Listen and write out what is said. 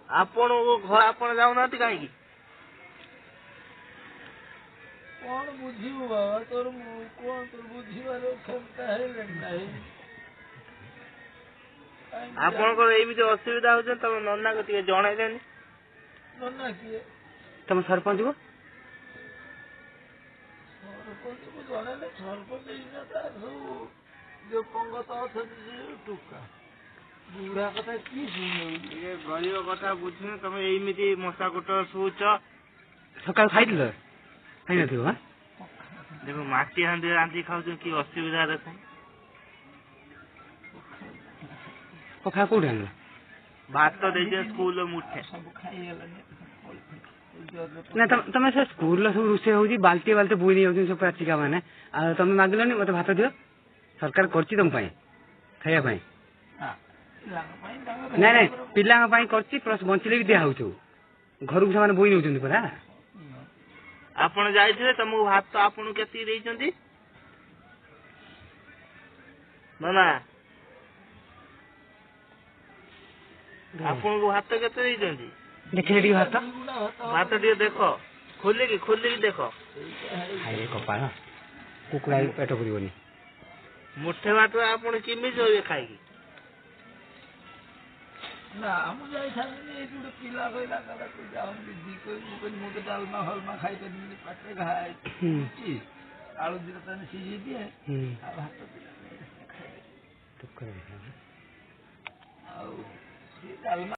ଆପଣଙ୍କ ଘର ଆପଣ ଯାଉନାହାନ୍ତି କାହିଁକି? କଣ ବୁଝିବୁ ବାବା ତୋର? ମୁଁ କଣ ତୋର ବୁଝିବାର କ୍ଷମତା ହେଲାଣି ନାହିଁ। ଆପଣଙ୍କର ଏମିତି ଅସୁବିଧା ହଉଛି, ତମ ନନାକୁ ଟିକେ ଜଣେଇଲେନି? ନନା କିଏ? ତମ ସରପଞ୍ଚକୁ। ସରପଞ୍ଚକୁ ଜଣେଇଲେ ସରପଞ୍ଚ ଏଇନା ତାର ସବୁ ଯୋଉ ପଙ୍ଗତ ଅଛନ୍ତି, ସେ ଟୋକା ବୁଢା କଥା କିଏ ଶୁଣିବ? ଟିକେ ଗରିବ କଥା ବୁଝୁନ। ତମେ ଏମିତି ମଶା କୁଟ ଶୋଉଛ। ସକାଳୁ ଖାଇଥିଲ? ଖାଇନଥିବ। ଦେଖ, ମାଟି ହାଣ୍ଡି ରାନ୍ଧି ଖାଉଛନ୍ତି, କି ଅସୁବିଧା ଦେଖ। ପଖାଳ କୋଉଠି ଆଣିଲ? ଭାତ ଦେଇଛନ୍ତି ସ୍କୁଲରେ ମୁଠେ। ସବୁ ଖାଇଗଲାଣି। ନା, ତମେ ସେ ସ୍କୁଲର ସବୁ ରୋଷେଇ ହଉଛି, ବାଲ୍ଟି ବାଲ୍ଟି ବୋହି ନେଇ ଯାଉଛନ୍ତି ସବୁ ପାଚିକା ମାନେ, ଆଉ ତମେ ମାଗିଲନି ମତେ ଭାତ ଦିଅ? ସରକାର କରିଛି ତମ ପାଇଁ ଖାଇବା ପାଇଁ। ନାଇଁ ନାଇଁ, ପିଲାଙ୍କ ପାଇଁ କରିଛି, ପ୍ଲସ୍ ବଞ୍ଚିଲେ ବି ଦିଆ ହଉଛି, ଘରକୁ ସେମାନେ ବୋହି ନେଉଛନ୍ତି ପରା। ଆପଣ ଯାଇଥିବେ, ତମକୁ ଭାତ ଆପଣଙ୍କୁ କେତିକି ଦେଇଛନ୍ତି ନନା? ଆପଣଙ୍କୁ ଭାତ କେତେ ଦେଇଛନ୍ତି? ଦେଖିଲେ ଟିକେ ଭାତ। ଭାତ ଟିକେ ଦେଖ, ଖୋଲିକି ଖୋଲିକି ଦେଖ। ଖାଇଲେ କପାଳ, କୁକୁଡ଼ା ବି ପେଟ ପୁରିବନି। ମୁଠେ ଭାତ ଆପଣ କେମିତି ରହିବେ ଖାଇକି? ନା, ମୁଁ ଯାଇଥାନ୍ତିନି। ଏଇଠି ଗୋଟେ ପିଲା କହିଲା, କହିଲା ତୁ ଯାଉନୁ ଦିଦି କହିଲି। ମୁଁ କହିଲି ମୁଁ ତ ଡାଲମା ଫାଲମା ଖାଇପାରିବିନି, ପାଟିରେ ଘା ହେଇଛି। ଆଳୁ ଦିଟା ତାହେଲେ ସିଝେଇ ଦିଏ ଆଉ ଭାତ ଦିଟା ଖାଇଦେବି। ଆଉ ସିଏ ଡାଲମା